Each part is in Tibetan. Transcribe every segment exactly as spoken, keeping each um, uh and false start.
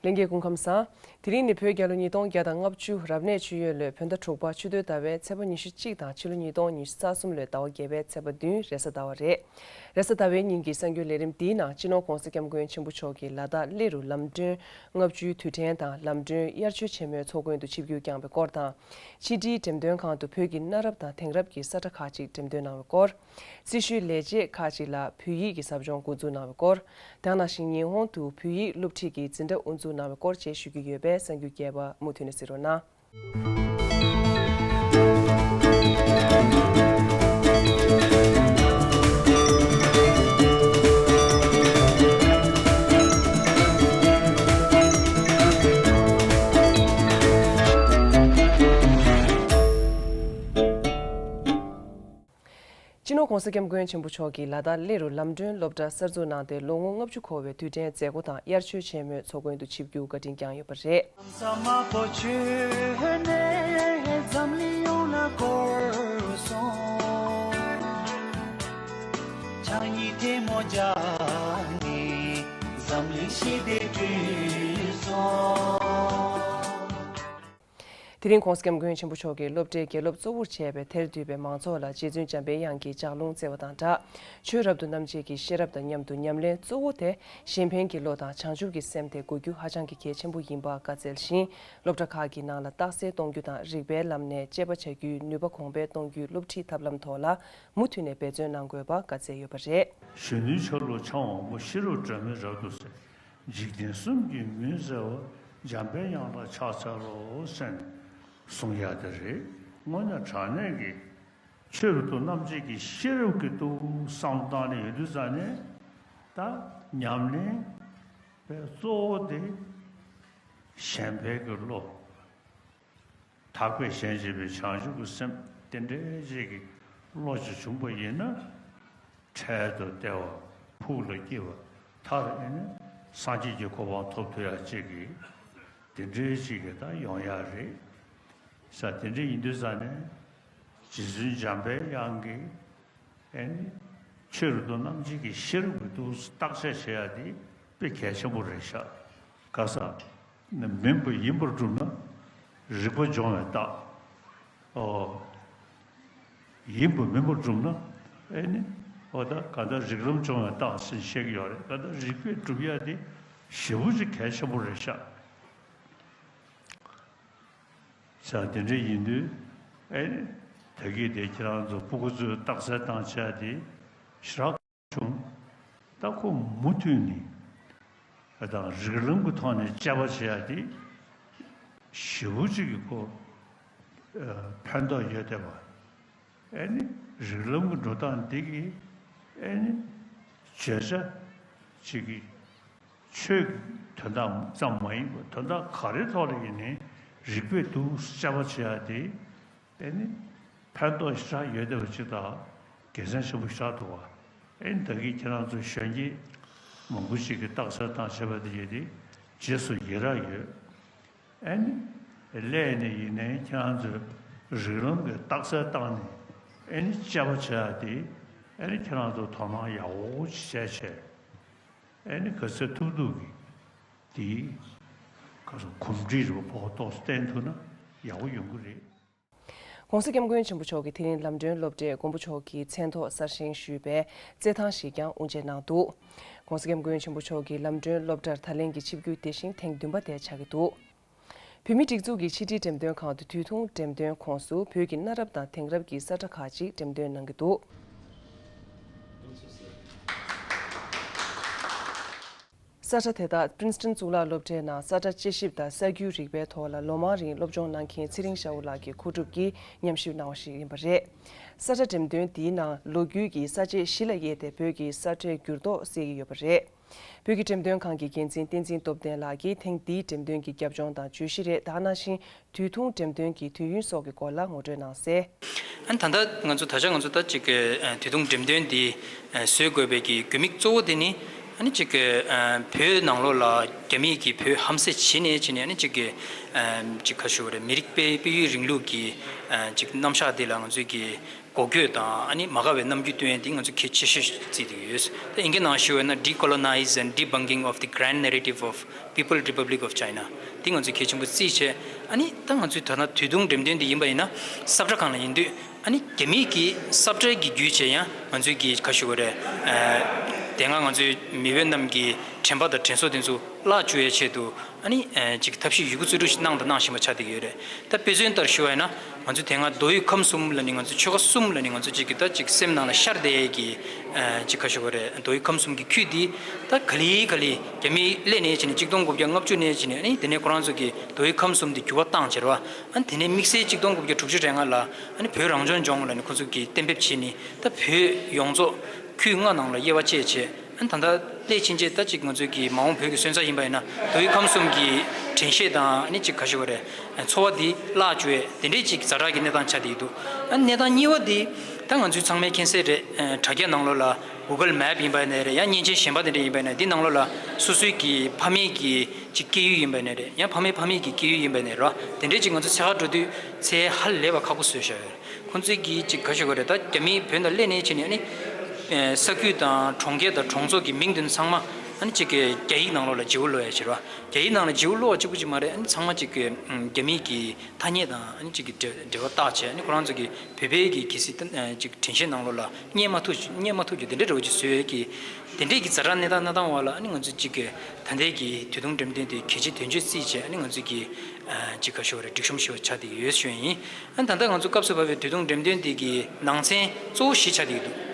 ལྷན་རྒྱས་སྐུ་ཁམས་བཟང་། དེ་རིང་ནི་བོད་རྒྱལ་ལོ་ཉིས་སྟོང་བརྒྱ་དང་ལྔ་བཅུ་རབ་གནས་ཆུ་ཡོས་ལོའི་བོད་ཟླ་དྲུག་པ་ཆུ་སྟོད་ཟླ་བའི་ཚེས་པ་ཉི་ཤུ་གཅིག་དང་ཕྱི་ལོ་ཉིས་སྟོང་ཉི་ཤུ་རྩ་གསུམ་ལོའི་ཟླ་བ་བརྒྱད་པའི་ཚེས་པ་བདུན་རེས་གཟའ་ཟླ་བ་རེད། རེས་གཟའ་ཟླ་བའི་ཉིན་གྱི་གསར་འགྱུར་ལས་རིམ་འདིའི་ནང་སྤྱི་ནོར་༧གོང་ས་༧སྐྱབས་མགོན་ཆེན་པོ་མཆོག་གིས་ལ་དྭགས་གླེ་རུ་ལམ་སྒྲོན་ལྔ་བཅུའི་དུས་དྲན་དང་ལམ་སྒྲོན་དབྱར་ཆོས་ཆེན་མོའི་ཚོགས་མགོན་དུ་ཆིབས་བསྒྱུར་བསྐྱངས་པའི་སྐོར་དང་། ཕྱི་དྲིལ་འགྲེམས་སྟོན་ཁང་དུ་བོད་ཀྱི་གནའ་རབས་དང་དེང་རབས་ཀྱི་ས་ཁྲ་ཁག་ཅིག་འགྲེམས་སྟོན་གནང་བའི་སྐོར། སྲི་ཞུའི་ལས་བྱེད་ཁག་ཅིག་ལ་བོད་ཡིག་གི་ཟབ་སྦྱོང་འགོ་འཛུགས་གནང་བའི་སྐོར། དེ་ནང་བཞིན་ཉི་ཧོང་དུ་བོད་ཡིག་སློབ་ཁྲིད་ཀྱི་འཛིན་གྲྭ་དབུ་འཛུགས་གནང་བའི་སྐོར་བཅས་ཞུ་རྒྱུ་ཡོད་པས་གསར་འགྱུར་རྒྱས་པ་མུ་མཐུད་ནས་གཟིགས་རོགས་གནང་། སྤྱི་ནོར་༧གོང་ས་༧སྐྱབས་མགོན་ཆེན་པོ་མཆོག་གིས་ལ་དྭགས་གླེ་རུ་ལམ་སྒྲོན་སློབ་གྲྭ་གསར་འཛུགས་གནང་སྟེ་ལོ་ངོ་ལྔ་བཅུ་འཁོར་བའི་དུས་དྲན་མཛད་སྒོ་དང་དབྱར་ཆོས་ཆེན་མོའི་ཚོགས་མགོན་དུ་ཆིབས་བསྒྱུར་བཀའ་དྲིན་བསྐྱངས་ཡོད་པ་རེད། ས་དམར་པོ་བྱོན་ནས་འཛམ་གླིང་ཡོངས་ལ་བསྐོར་སོང་། ཕྱག་གཉིས་ཐལ་མོ་སྦྱར་ནས་འཛམ་གླིང་ཞི་བདེ་བསྐྲུན་སོང་། དེ་རིང་༧གོང་ས་༧སྐྱབས་མགོན་ཆེན་པོ་མཆོག་གིས་སློབ་གྲྭའི་དགེ་སློབ་གཙོ་བོར་བྱས་པའི་དེར་འདུས་པའི་མང་ཚོགས་ལ་རྗེ་བཙུན་འཇམ་པའི་དབྱངས་ཀྱི་ལྗགས་ལུང་བསྩལ་བ་དང་སྦྲགས། ཆོས་རབ་ཏུ་རྣམ་འབྱེད་ཀྱི་ཤེས་རབ་དང་མཉམ་དུ་ཉམས་ལེན་གཙོ་བོ་དེ་གཞན་ཕན་གྱི་བློ་དང་བྱང་ཆུབ་ཀྱི་སེམས་དེ་དགོས་རྒྱུ་ཧ་ཅང་གི་གལ་ཆེན་པོ་ཡིན་པ་བཀའ་སྩལ་ཞིང་། སློབ་གྲྭ་ཁག་གི་ནང་ལ་རྟགས་གསལ་གཏོང་རྒྱུ་དང་རིགས་པའི་ལམ་ནས་དཔྱད་པ་བྱ་རྒྱུའི་ནུས་པ་གོང་འཕེལ་གཏོང་རྒྱུའི་སློབ་ཁྲིད་ཐབས་ལམ་ཐོག་ལ་མུ་མཐུད་ནས་འབད་བརྩོན་གནང་དགོས་པ་བཀའ་སྩལ་ཡོད་པ་རེད། གཞོན་ནུའི་ཆ་ལུགས་འཆང་བ་པོ། ཤེས་རབ་སྒྲོན་མེ་རབ་ཏུ་གསལ། འཇིག་རྟེན་གསུམ་གྱི་མུན་བསལ་བ། འཇམ་པའི་དབྱངས་ལ་ཕྱག་འཚལ་ལོ་ཟེར་ནས་གསུང་ཡ་དེ་རེད། དངོས་གནས་དྲང་གནས་ཀྱི་ཆོས་རབ་ཏུ་རྣམ་འབྱེད་ཀྱི་ཤེས་རབ་ཀྱི་ཐོག་བསམ་བློ་བཏང་ནས་ཡོང་དུས་ཙ་ནས་ད་ཉམས་ལེན་པའི་གཙོ་བོ་དེ་གཞན་ཕན་གྱི་བློ། དག་པས་གཞན་གཅེས་པའི་བྱང་ཆུབ་ཀྱི་སེམས་དེ་འདྲའི་ཅིག་གི་བློ་ཅིག་བྱུང་པ་ཡིན་ན། འཕྲལ་དུ་བདེ་བ་ཕུགས་ལ་སྐྱེ་བ་མཐར་ཨེ་ནི་སངས་རྒྱས་ཀྱི་གོ་འཕང་ཐོབ་ཐུབ་ཡ་ཅིག་གི་དེ་འདྲའི་ཅིག་གི་ད་ཡོང་ཡ་རེད་ས། དེ་འདྲའི་ཡིན་དུས་ཙ་ནས་རྗེ་བཙུན་འཇམ་པའི་དབྱངས་ཀྱིས། ཨེ་ནི། ཆོས་རབ་ཏུ་རྣམ་འབྱེད་ཀྱི་ཤེས་རབ་ཀྱི་ཐོག་བརྟག་དཔྱད་བྱེད་ཡ་དེ་དཔེ་གལ་ཆེན་པོ་རེད་ཤག་ག་ས། མིན་པ་ཡིན་པར་བསྒྲུབ་ན་རིག་པ་སྦྱོང་བའི་རྟགས། ཨོ། ཡིན་པ་མིན་པར་བསྒྲུབ་ན་ཨེ་ནི། ཨོ་ད་ག་ད་རིགས་ལམ་སྦྱོང་བའི་རྟགས་ཟེར་བཤད་ཀྱི་ཡོད་རེད། ག་ད་རིག་པས་བསྒྲུབ་ཡ་དེ་ཞེ་པོ་ཅིག་གལ་ཆེན་པོ་རེད་ཤག་ས། དེ་འདྲ་ཡིན་དུས་ཨེ་ནི། ད་གིན་དེ་ཁྱེད་རང་ཚོ་སྤུ་གུ་ཚོས་རྟགས་གསལ་བཏང་བྱས་དེ་ཞེ་དྲག་བྱུང་། ད་ཁོ་མུ་མཐུད་ནས་ཨ་དང་རིགས་ལམ་གྱི་ཐོག་ནས་དཔྱད་པ་བྱེད་ཡ་དེ་ཞེ་པོ་ཅིག་གི་ཁོ་ཕན་ཐོགས་ཡོད་བསྡད་པ། ཨེ་ནི་རིགས་ལམ་གྱི་འགྲོ་སྟངས་འདི་གིས་ཨེ་ནི་བརྗོད་བྱ་ཅིག་གི་ཆོས་ཀྱི་དོན་དག་ཙམ་མ་ཡིན་པར་དོན་དག་ག་རེའི་ཐོག་ལ་ཡིན་ནའི་རིགས་པས་འདུག་དཔྱད་པ་བྱེད་ཡ་དེ་ཨེ་ནི་ཕན་ཐོགས་ཞེ་དྲག་ཡོད་བསྡད་པ་ཅིག་དང་དགེ་མཚན་ཆེན་པོ་ཞེ་དྲག་འདུག་བ། ཨེ་ནི་ད་གིན་ཁྱེད་རང་ཚོ་གཞོན་སྐྱེས་མང་པོ་ཞིག་གིས་རྟགས་གསལ་བཏང་བྱས་པ་དེ་ཡོད་དེ་རྗེས་སུ་ཡི་རངས་ཡོད། ཨེ་ནི། སླད་ནས་ཡིན་ནའི་ཁྱེད་རང་ཚོས་རིགས་ལམ་གྱི་རྟགས་གསལ་བཏང་ནས་ཨེ་ནི་དཔྱད་པ་བྱེད་ཡ་དེ་ཨེ་ནི་ཁྱེད་རང་ཚོ་དོ་སྣང་ཡག་པོ་ཅིག་བྱས་བྱས་ཨེ་ནི་ག་ཚོད་ཐུབ་ཐུབ་ཀྱིས་དེའི་ག་ཚོད་གོམས་འདྲིས་རེད་པ་ཕོག་ཏོག་བསྟན་ཐུབ་ན་ཡག་པོ་ཡོང་གི་རེད།༧གོང་ས་༧སྐྱབས་མགོན་ཆེན་པོ་མཆོག་གིས་དེ་རིང་ལམ་སྒྲོན་སློབ་གྲྭས་མགོན་པོ་མཆོག་གི་མཚན་ཐོག་གསར་བཞེངས་ཞུས་པའི་རྩེད་ཐང་ཞིག་ཀྱང་དབུ་འབྱེད་གནང་འདུག ༸གོང་ས་༸སྐྱབས་མགོན་ཆེན་པོ་མཆོག་གིས་ལམ་སྒྲོན་སློབ་གྲྭར་ད་ལན་གྱི་ཆིབས་བསྒྱུར་དེ་བཞིན་ཐེངས་བདུན་པ་དེ་ཆགས་ཀྱི་འདུག་བོད་མིའི་སྒྲིག་འཛུགས་ཀྱི་ཕྱི་དྲིལ་འགྲེམས་སྟོན་ཁང་དུ་དུས་ཐུང་འགྲེམས་སྟོན་ཁོངས་སུ་བོད་ཀྱི་གནའ་རབས་དང་དེང་རབས་ཀྱི་ས་ཁྲ་ཁག་ཅིག་འགྲེམས་སྟོན་གནང་གི་འདུག་ས་ཁྲ་དེ་དག་Princeton་གཙུག་ལག་སློབ་གྲྭའི་ནང་ས་ཁྲ་དཔྱད་ཞིབ་དང་གསར་འགྱུར་རིག་པའི་ཐོག་ལ་ལོ་མང་རིང་སློབ་སྦྱོང་གནང་མཁན་ཚེ་རིང་ཤ་བོ་ལགས་ཀྱི་མཁོ་སྒྲུབ་ཀྱིས་ཉམས་ཞིབ་གནང་བ་ཞིག་ཡིན་པ་རེད། ས་ཁྲ་འགྲེམས་སྟོན་འདིའི་ནང་ལོ་རྒྱུས་ཀྱི་ས་བཅད་བཞི་ལ་དབྱེ་སྟེ་བོད་ཀྱི་ས་ཁྲའི་འགྱུར་ལྡོག་གསལ་གྱི་ཡོད་པ་རེད། བོད་ཀྱི་འགྲེམས་སྟོན་ཁང་གི་འགན་འཛིན་བསྟན་འཛིན་སྟོབས་ལྡན་ལགས་ཀྱིས་ཐེངས་འདིའི་འགྲེམས་སྟོན་གྱི་རྒྱབ་ལྗོངས་དང་བརྗོད་གཞི་རེ་དང་ནང་བཞིན་དུས་ཐུང་འགྲེམས་སྟོན་གྱི་དུས་ཡུན་སོགས་ཀྱི་སྐོར་ལ་ངོ་སྤྲོད་གནང་གསལ། ཨ་ནི་ད་ལྟ་ང་ཚོ་ད་ཆ་ང་ཚོ་ད་ཅིག་གི་དུས་ཐུང་འགྲེམས་སྟོན་འདི་བཟོ་དགོས་པའི་གི་དགོས་དམིགས་གཙོ་བོ་དེ་ནི་ ཨ་ནི་གཅིག་གི་ཨ་བོད་ནང་ལོགས་ལ་རྒྱ་མིས་ཀྱིས་བོད་ཧམ་བཤད་བྱས་ནས་བྱས་ནས། ཨ་ནི་གཅིག་གི་ཨ་གཅིག་ག་ཞུ་དགོས་རེད། མི་རིགས་དཔེ་དཔལ་ཡོན་རིང་ལུགས་ཀྱི་ཨ་གཅིག་རྣམ་གཞག་འདི་ལ་ང་ཚོས་ཀྱི་འགོག་རྒྱུ་དང་། ཨ་ནི་མ་དགའ་བའི་རྣམ་འགྱུར་སྟོན་ཡ་འདི་ང་ཚོས་གལ་ཆེ་ཤོས་བརྩིས་བསྡད་ཡོད། ད་ཨིན་སྐད་ནང་ཞུ་བ་ན། Decolonize and Debunking of the Grand Narrative of People Republic of China། འདི་ང་ཚོས་གལ་ཆེན་པོ་བརྩིས་བྱས། ཨ་ནི་ད་ང་ཚོས་ད་ལྟ་ད་དུང་འགྲེམས་སྟོན་འདི་ཡིན་པ་ཡིན་ན། ས་བཀྲ་སྒང་ལ་ཡིན་དུས། ཨ་ནི་རྒྱ་མིའི་གི་ས་བཀྲ་གི་བརྒྱུད་བྱས་ཡང་ང་ཚོའི་གི་ག་ཞུ་དགོས་རེད། ཨ་དེ་སྔ་ང་ཚོའི་མི་བོད་རྣམས་ཀྱི་དྲན་པ་དང་དྲན་གསོ་དེ་ཚོ་བརླག་བཅུག་ཡའི་ཆེད་དུ། ཨ་ནི་ཨ་གཅིག་ཐབས་ཤེས་ཡོད་རྒུ་རྩལ་སྤྲུགས་ཤིག་གནང་དང་གནང་བཞིན་པ་ཆགས་བསྡད་ཀྱི་ཡོད་རེད། ད་དཔེ་མཚོན་ལྟར་ཞུ་བ་ཡིན་ན། ང་ཚོ་དེ་སྔ་མདོ་དབུས་ཁམས་གསུམ་ལ་ནི། ང་ཚོ་ཆོལ་ཁ་གསུམ་ལ་ནི་ང་ཚོ་གཅིག་གི་ད་གཅིག་སེམས་ནང་ལ་ཤར་བསྡད་ཡས་ཀྱི་ཨ་གཅིག་ག་ཞུ་དགོས་རེད། མདོ་དབུས་ཁམས་གསུམ་གྱི་ཁུལ་འདི་ད་ག་ལེ་ག་ལེ་རྒྱ་མི་སླེབས་ནས་བྱས་ནས། གཅིག་སྟོང་དགུ་བརྒྱ་ལྔ་བཅུ་ནས་བྱས་ནས། ཨ་ནི་དེ་ནས་ཁོ་རང་ཚོ་གི་མདོ་དབུས་ཁམས་གསུམ་འདི་འགྱུར་བ་བཏང་བྱས་རེད་བ། ཨ་ནི་དེ་ནས་དམིགས་བསལ་གཅིག་སྟོང་དགུ་བརྒྱ་དྲུག་ཅུ་རེ་ལྔ་ལ། ཨ་ནི་བོད་རང་སྐྱོང་ལྗོངས་ལ་ནི་ཁོ་ཚོ་གིས་གཏན་འབེབས་བྱས་ནས། ད་བོད་ཡོངས་རྫོགས་ཁུལ་ལྔ་ནང་ལ་དབྱེ་བ་བཅད་བྱས། ཨ་ནི་ད་ལྟ་སླེབས་ཕྱིན་ཆད། ད་གཅིག་ང་ཚོའི་གི་མ་འོངས་བོད་ཀྱི་སོན་རྩ་ཡིན་པ་ཡིན་ན། མདོ་དབུས་ཁམས་གསུམ་གྱི་དྲན་ཤེས་དང་། ཨ་ནི་གཅིག་ག་ཞུ་དགོས་རེད། འཚོ་བ་འདི་བརླག་བཅུག་ཡས་དེ་འདྲའི་གཅིག་ཛ་དྲག་གི་གནས་སྟངས་ཆགས་བསྡད་ཀྱི་འདུག་ཨ་ནི་གནས་སྟངས་གཉིས་པ་འདི་ད་ང་ཚོའི་ཚང་མས་མཁྱེན་གསལ་རེད། ཨ་དྲ་རྒྱ་ནང་ལོགས་ལ་Google Map ཡིན་པ་ཡིན་ནའི་རེད། ཡང་མཉེན་ཆས་གཞན་པ་དེ་འདྲ་ཡིན་པ་ཡིན་ནའི། འདི་ནང་ལོགས་ལ་སོ་སོའི་གི་ཕ་མེས་ཀྱི་གཅིག་སྐྱེས་ཡུལ་ཡིན་པ་ཡིན་ནའི་རེད། ཡང་ཕ་མེས་ཕ་མེས་ཀྱི་སྐྱེས་ཡུལ་ཡིན་པ་ཡིན་ནའི་རེད་བ། དེ་འདྲའི་གཅིག་ང་ཚོ་འཚོལ་ག་འགྲོ་དུས་ཚད་ཧ་ལས་པ་ཁག་པོ་བཟོས་བཞག་ཡོད་རེད། ཁོང་ཚོས་གི་གཅིག་ག་ཞུ་དགོས་རེད། ད་རྒྱ་མིས་བོད་ནང་སླེབས་ནས་བྱས་ནས། ཨ་ནི་ཨ་ས་ཁུལ་དང་གྲོང་ཁྱེར་དང་གྲོང་ཚོ་གི་མིང་དེ་ཚོ་ཚང་མ། ཨ་ནི་གཅིག་གི་རྒྱ་ཡིག་ནང་ལོགས་ལ་བརྗེ་པོ་ལོག་ཡ་བྱས་རེད་བ། རྒྱ་ཡིག་ནང་ལ་བརྗེ་པོ་ལོག་པ་གཅིག་པུ་གཅིག་མ་རེད། ཨ་ནི་ཚང་མ་གཅིག་གི་ཨ་རྒྱ་མིའི་གི་ཐ་སྙད་དང་། ཨ་ནི་གཅིག་གི་འབྲེལ་འབྲེལ་བ་བཏགས་བྱས། ཨ་ནི་ཁོ་རང་ཚོ་གི་བོད་པའི་གི་གལ་སྲིད་ད་ཨ་གཅིག་དྲན་ཤེས་ནང་ལོགས་ལ་རྙེད་མ་ཐུབ་རྙེད་མ་ཐུབ་རྒྱུ་དེ་འདྲའི་འདྲ་བོ་ཅིག་བཟོས་ཡོད་ཀྱི། དེ་འདྲའི་གི་ཛ་དྲག་གནས་སྟངས་གནས་སྟངས་འོག་ལ། ཨ་ནི་ང་ཚོས་གཅིག་གི་ད་ལྟའི་གི་དུས་ཐུང་འགྲེམས་སྟོན་དེ་གལ་ཆེ་དོན་ཆེ་བརྩིས་བྱས། ཨ་ནི་ང་ཚོས་གི་ཨ་གཅིག་ག་ཞུ་དགོས་རེད། སྒྲིག་གཤོམ་ཞུ་བ་ཆགས་བསྡད་ཀྱི་ཡོད་ཞུ་ཡ་ཡིན། ཨ་ནི་ད་ལྟ་ང་ཚོ་སྐབས་སུ་བབས་པའི་དུས་ཐུང་འགྲེམས་སྟོན་དེ་གི་ནང་ཚན་གཙོ་བོ་བཞི་ཆགས་བསྡད་ཀྱི་འདུག་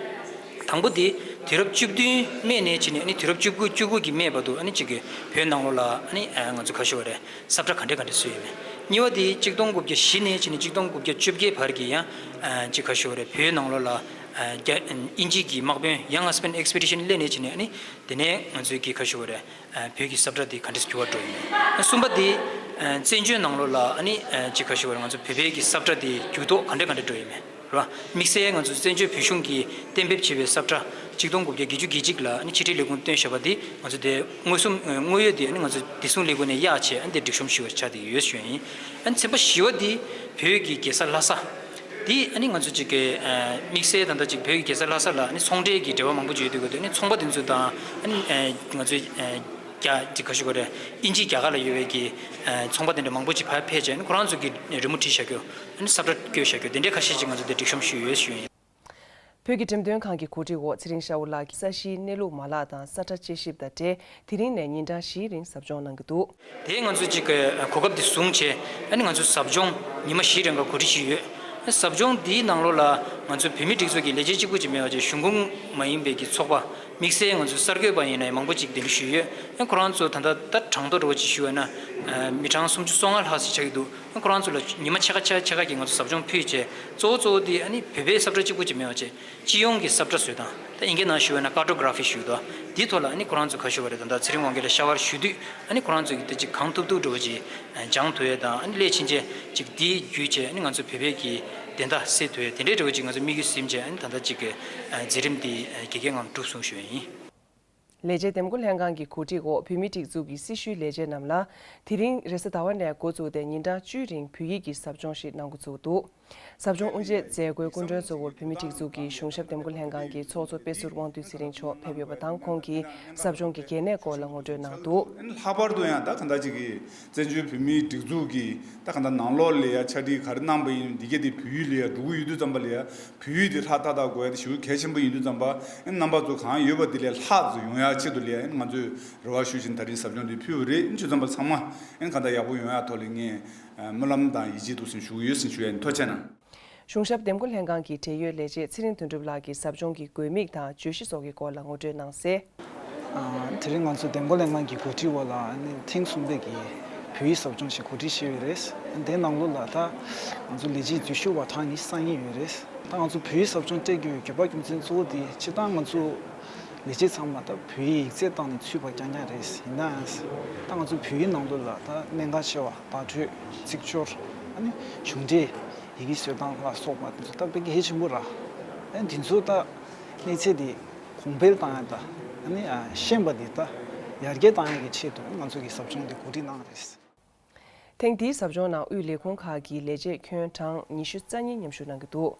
དང་པོ་དེ་དུས་རབས་བཅུ་བདུན་སྨད་ནས་བྱས་ནས། ཨ་ནི་དུས་རབས་བཅུ་དགུ་བཅུ་དགུ་གི་སྨད་བར་དུ། ཨ་ནི་གཅིག་གི་བོད་ནང་ལོགས་ལ། ཨ་ནི་ཨ་ང་ཚོ་ག་ཞུ་དགོས་རེད། ས་བཀྲ་ག་འདྲ་ག་འདྲ་བཟོས་ཡོད་མེད། གཉིས་པ་དེ་གཅིག་སྟོང་དགུ་བརྒྱ་བཞི་ནས་བྱས་ནས་གཅིག་སྟོང་དགུ་བརྒྱ་བཅོ་བརྒྱད་བར་གྱི་ཡང་ཨ་གཅིག་ག་ཞུ་དགོས་རེད། བོད་ནང་ལོགས་ལ་ཨ་རྒྱ་དབྱིན་ཇི་གི་དམག་དཔོན་Young Husband Expedition སླེབས་ནས་བྱས་ནས། ཨ་ནི་དེ་ནས་ང་ཚོའི་གི་ག་ཞུ་དགོས་རེད། ཨ་བོད་ཀྱི་ས་བཀྲ་དེ་ག་འདྲས་འགྱུར་བ་འགྲོ་ཡིན། ཨ་གསུམ་པ་དེ་ཨ་བཙན་བྱོལ་ནང་ལོགས་ལ། ཨ་ནི་ཨ་གཅིག་ག་ཞུ་དགོས་རེད། ང་ཚོ་བོད་པའི་གི་ས་བཀྲ་དེ་འགྱུར་ལྡོག་ག་འདྲས་ག་འདྲས་འགྲོ་ཡིན་མེད་རེད་བ། དམིགས་བསལ་ང་ཚོ་བཙན་བྱོལ་བོད་གཞུང་གིས་གཏན་འབེབས་བྱས་པའི་ས་བཀྲ་གཅིག་སྟོང་དགུ་བརྒྱ་བརྒྱད་ཅུ་གྱ་གཅིག་ལ། ཨ་ནི་ཕྱི་དྲིལ་ལས་ཁུངས་བཏོན་བཞག་པ་དེ། ང་ཚོ་དེ་མངོན་སུམ་ཨ་དངོས་ཡོད་དེ། ཨ་ནི་ང་ཚོ་བདེ་སྲུང་ལས་ཁུངས་ནས་གཡར་བྱས། ཨ་ནི་དེ་སྒྲིག་གཤོམ་ཞུ་བ་ཆགས་བསྡད་ཡོད་ཞུ་ཡ་ཡིན། ཨ་ནི་ཚན་པ་བཞི་པ་དེ་བོད་ཀྱི་རྒྱལ་ས་ལྷ་ས་དེ། ཨ་ནི་ང་ཚོ་གཅིག་གི་ཨ་དམིགས་བསལ་ད་ལྟ་གཅིག་བོད་ཀྱི་རྒྱལ་ས་ལྷ་ས་ལ། ཨ་ནི་ཚོང་འབྲེལ་གྱི་འབྲེལ་བ་མང་པོ་ཅིག་ཡོད་དུས་སྐབས་དེ། ཨ་ནི་ཚོང་པ་དེ་ཚོ་དང་། ཨ་ནི་ཨ་ང་ཚོའི་ཨ་རྒྱ་གཅིག་ག་ཞུ་དགོས་རེད། དབྱིན་ཇི་རྒྱ་གར་ལ་ཡོད་པའི་གི་ཨ་ཚོང་པ་དེ་འདྲ་མང་པོ་ཅིག་ཕར་ཕེབས་བྱས། ཨ་ནི་ཁོ་རང་ཚོ་གི་རི་མོ་བྲིས་བཞག་རྒྱུ། ཨ་ནི་ས་བཀྲ་བཀོད་བཞག་རྒྱུ། དེ་འདྲའི་ཁ་ཤས་ཅིག་ང་ཚོ་དེ་སྒྲིག་གཤོམ་ཞུས་ཡོད་ཞུ་ཡིན། བོད་ཀྱི་འགྲེམས་སྟོན་ཁང་གི་གོ་སྒྲིག་འོག་ཚེ་རིང་ཤ་བོ་ལགས་ཀྱིས་ས་གཞིའི་གནས་ལུགས་མ་ལག་དང་ས་ཁྲ་དཔྱད་ཞིབ་དང་འབྲེལ། དེ་རིང་ནས་ཉིན་གྲངས་བཞིའི་རིང་ཟབ་སྦྱོང་གནང་གི་འདུག་དེ་ང་ཚོས་གཅིག་གི་གོ་སྐབས་འདི་བཟུང་བྱས། ཨ་ནི་ང་ཚོས་ཟབ་སྦྱོང་ཉི་མ་བཞིའི་རིང་ག་གོ་སྒྲིག་ཞུས་ཡོད། ཟབ་སྦྱོང་འདིའི་ནང་ལོགས་ལ་ང་ཚོ་བོད་མིའི་སྒྲིག་འཛུགས་ཀྱི་ལས་བྱེད་གཅིག་པུ་ཅིག་མེད་པ་བྱས། གཞུང་ཁོངས་མ་ཡིན་པའི་གི་ཚོགས་པ། དམིགས་བསལ་ང་ཚོའི་གསར་འགོད་པ་ཡིན་ན་ཡང་མང་པོ་ཅིག་གདན་འདྲེན་ཞུས་ཡོད། ཨ་ཁོ་རང་ཚོ་ད་ལྟ་ད་གྲངས་ཐོ་འདྲ་བོ་ཅིག་ཞུས་པ་ན། ཨ་མི་གྲངས་སུམ་ཅུ་སོ་ལྔ་ལྷག་ཙམ་ཆགས་ཀྱི་འདུག་ཨ་ཁོ་རང་ཚོ་ལ་ཉི་མ་ཕྱེད་ཀ་ཕྱེད་ཀ་ཕྱེད་ཀ་གི་ང་ཚོ་ཟབ་སྦྱོང་ཕུལ་བྱས། གཙོ་བོ་གཙོ་བོ་དེ་ཨ་ནི་བོད་པའི་ས་བཀྲ་གཅིག་པུ་ཅིག་མེད་པ་བྱས། སྤྱི་ཡོངས་ཀྱི་ས་བཀྲ་བཟོ་སྟངས། ད་ཨིན་སྐད་ནང་ཞུ་བ་ན་ཀར་ཊོ་གྷ་ར་ཕི་ཞུ་གི་འདུག་འདིའི་ཐོག་ལ་ཨ་ནི་ཁོ་རང་ཚོ་ག་ཞུ་བ་རེད། ད་ལྟ་ཚེ་རིང་དབང་རྒྱལ་ལགས་ཤ་བར་ཞུ་དུས། ཨ་ནི་ཁོ་རང་ཚོ་གིས་དེ་ཅིག་གང་ཐུབ་ཐུབ་འདྲ་བོ་ཅིག་སྦྱང་ཐུབ་ཡས་དང་། ཨ་ནི་སླེབས་ཕྱིན་ཆད་ཅིག་འདི་བརྒྱུད་བྱས། ཨ་ནི་ང་ཚོ་བོད་པའི་གི་བདེན་མཐའ་གསལ་ཐུབ་ཡས་དེ་འདྲའི་འདྲ་བོ་ཅིག་ང་ཚོ་དམིགས་ཡུལ་ཟིན་བྱས། ཨ་ནི་ད་ལྟ་ཅིག་གི་མཛད་རིམ་འདི་རྒྱལ་ཁའི་ངང་གྲུབ་སོང་ཞུ་ཡས་ཡིན། ལས་བྱེད་འདེམས་བསྐོ་ལྷན་ཁང་གི་གོ་སྒྲིག་འོག་བོད་མིའི་སྒྲིག་འཛུགས་ཀྱི་སྲི་ཞུའི་ལས་བྱེད་རྣམས་ལ། དེ་རིང་རེས་གཟའ་ཟླ་བ་ནས་འགོ་བཙུགས་ཏེ་ཉིན་གྲངས་བཅུའི་རིང་བོད་ཡིག་གི་ཟབ་སྦྱོང་ཞིག་གནང་འགོ་བཙུགས་འདུག་ཟབ་སྦྱོང་དབུ་འབྱེད་མཛད་སྒོའི་སྐུ་མགྲོན་གཙོ་བོར་བོད་མིའི་སྒྲིག་འཛུགས་ཀྱི་གཞུང་ཞབས་འདེམས་བསྐོ་ལྷན་ཁང་གི་ཚོགས་གཙོ་དཔེ་ཟུར་དབང་འདུས་ཚེ་རིང་མཆོག་ཕེབས་ཡོད་པ་དང་། ཁོང་གིས་ཟབ་སྦྱོང་གི་གལ་གནད་སྐོར་ལ་ངོ་སྤྲོད་གནང་འདུག་ལྷག་པར་དུ་ཡང་ད་ག་འདྲ་ཅིག་གིས་བཙན་བྱོལ་བོད་མིའི་སྒྲིག་འཛུགས་ཀྱིས་ད་ག་འདྲ་ནང་ལོགས་ལ་ཡ་ཕྱག་བྲིས་ག་རེ་གནང་པ་ཡིན། འདི་གས་དེ་བོད་ཡིག་ལ་ཡ་འགྲོ་གི་ཡོད་དུས་ཙམ་པ་ལ་ཡ། བོད་ཡིག་དེ་ལྷག་ཏག་ཏག་དགོས་ཡ་དེ་ཞེ་པོ་གལ་ཆེན་པོ་ཡིན་དུས་ཙམ་པ། ཨེ་རྣམ་པ་ཚོ་གང་ཡོད་པ་དེ་ལས་ལྷག་ཙམ་ཡོང་ཡ་ཆེད་དུ་ལ་ཡ། ཨེ་ང་ཚོས་རེ་བ་ཞུ་བཞིན་ད་རིང་ཟབ་སྦྱོང་འདི་ཕུལ་བ་རེད། ཨེ་ཆོས་ཚང་པ་ཚང་མ་ཨེ་གང་ལྟར་ཡག་པོ་ཡོང་ཡ་ཐོག་ལ་ངས་ཨ་སྨོན་ལམ་དང་ཡིད་ཆེས་འདུག་སེ་ཞུ་གི་ཡོད་ཟེར་ཞུ་ཡ་ཡིན། ཐུགས་རྗེ་གནང་། གཞུང་ཞབས་འདེམས་བསྐོ་ལྷན་ཁང་གི་འབྲེལ་ཡོད་ལས་བྱེད་ཚེ་རིང་དོན་གྲུབ་ལགས་ཀྱིས་ཟབ་སྦྱོང་གི་དགོས་དམིགས་དང་བརྗོད་གཞི་སོགས་ཀྱི་སྐོར་ལ་ངོ་སྤྲོད་གནང་གསལ། ཨ་དེ་རིང་ང་ཚོ་འདེམས་བསྐོ་ལྷན་ཁང་གི་གོ་སྒྲིག་འོག་ལ་ཨ་ནི་ཐེངས་གསུམ་པའི་གི་བོད་ཡིག་ཟབ་སྦྱོང་ཞིག་གོ་སྒྲིག་བྱས་ཡོད་རེད། དེའི་ནང་ལོགས་ལ་ད་ང་ཚོ་ལས་བྱེད་འཛུལ་ཞུགས་པ་གྲངས་ཉི་ཤུ་རྩ་གཉིས་ཡོད་རེད། ད་ང་ཚོ་བོད་ཡིག་ཟབ་སྦྱོང་སྤྲད་རྒྱུའི་དགོས་པ་རྒྱུ་མཚན་གཙོ་བོ་དེ་སྤྱིར་བཏང་ང་ཚོ་ལས་བྱེད་ཚང་མ་ད་བོད་ཡིག་ཡིག་ཚད་བཏང་ནས་ཚུད་པ་རྐྱང་རྐྱང་རེད། ཡིན་ནའང་ད་ང་ཚོ་བོད་ཡིག་ནང་ལོགས་ལ་ད་གནད་འགག་ཆེ་བ་བརྡ་སྤྲོད། ཚིག་སྦྱོར། ཨ་ནི་གཞུང་འབྲེལ་ཡི་གེ་བཟོ་སྟངས་ལ་སོགས་པ་དེ་ཚོ་ད་དཔེ་གལ་ཆེན་པོ་རེད། ཨ་ནི་དེ་ཚོ་ད་གནས་ཚད་དེ་གོང་འཕེལ་བཏང་ཡ་ད་ ནི་ཨ་ཤེས་པ་འདི་ད་ཡར་རྒྱས་བཏང་ཡག་གི་ཆེད་དུ་ང་ཚོ་གི་ཟབ་སྦྱོང་འདི་གོ་སྒྲིག་གནང་བ་རེད། ཐེངས་འདིའི་ཟབ་སྦྱོང་ནང་དབུས་ལས་ཁུངས་ཁག་གི་ལས་བྱེད་ཁྱོན་གྲངས་ཉི་ཤུ་རྩ་གཉིས་མཉམ་ཞུགས་གནང་གི་འདུག་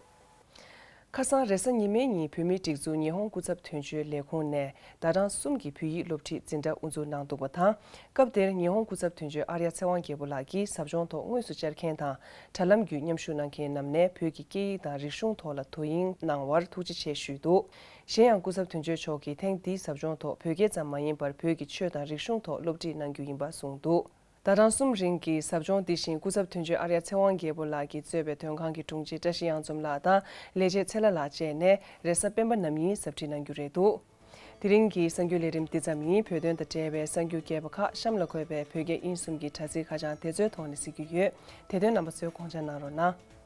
ཁ་སང་རེས་གཟའ་ཉི་མའི་ཉིན་བོད་མིའི་སྒྲིག་འཛུགས་ཉི་ཧོང་སྐུ་ཚབ་དོན་གཅོད་ལས་ཁུངས་ནས་ཟླ་གྲངས་གསུམ་གྱི་བོད་ཡིག་སློབ་ཁྲིད་འཛིན་གྲྭ་དབུ་འཛུགས་གནང་འདུག་པ་དང་། སྐབས་དེར་ཉི་ཧོང་སྐུ་ཚབ་དོན་གཅོད་ཨརྱ་ཚེ་དབང་རྒྱལ་པོ་ལགས་ཀྱིས་ཟབ་སྦྱོང་ཐོག་དངོས་སུ་བཅར་མཁན་དང་། དྲ་ལམ་བརྒྱུད་མཉམ་ཞུགས་གནང་མཁན་རྣམས་ནས་བོད་ཀྱི་སྐད་ཡིག་དང་རིག་གཞུང་ཐོག་ལ་དོ་དབྱིངས་གནང་བར་ཐུགས་རྗེ་ཆེ་ཞུས་འདུག་གཞན་ཡང་སྐུ་ཚབ་དོན་གཅོད་མཆོག་གིས་ཐེངས་འདིའི་ཟབ་སྦྱོང་ཐོག་བོད་སྐད་ཙམ་མ་ཡིན་པར་བོད་ཀྱི་ཆོས་དང་རིག་གཞུང་ཐོག་སློབ་ཁྲིད་གནང་རྒྱུ་ཡིན་པ་གསུངས་འདུག་ཟླ་གྲངས་གསུམ་རིང་གི་ཟབ་སྦྱོང་འདི་བཞིན་སྐུ་ཚབ་དོན་གཅོད་ཨརྱ་ཚེ་དབང་རྒྱལ་པོ་ལགས་ཀྱིས་གཙོས་པའི་དོན་ཁང་གི་དྲུང་ཆེ་བཀྲ་ཤིས་གཡང་འཛོམས་ལགས་དང་ལས་བྱེད་ཚེ་ལྷ་ལགས་བཅས་ནས་རེས་གཟའ་སྤེན་པ་ནམ་ཡིན་ཟབ་ཁྲིད་གནང་རྒྱུ་རེད་འདུག་དེ་རིང་གི་གསར་འགྱུར་ལས་རིམ་འདི་ཙམ་ཡིན། བོད་དོན་དང་འབྲེལ་བའི་གསར་འགྱུར་རྒྱས་པ་ཁག་གཤམ་ལ་འཁོད་པའི་བོད་སྐད་དབྱིན་གསུམ་གྱི་དྲ་ཚིགས་ཁ་བྱང་དེ་ཚོའི་ཐོག་ནས་གཟིགས་རྒྱུ་ཡོད། དེ་དོན་རྣམ་པ་ཚོས་དགོངས་འཇགས་གནང་རོགས་གནང་།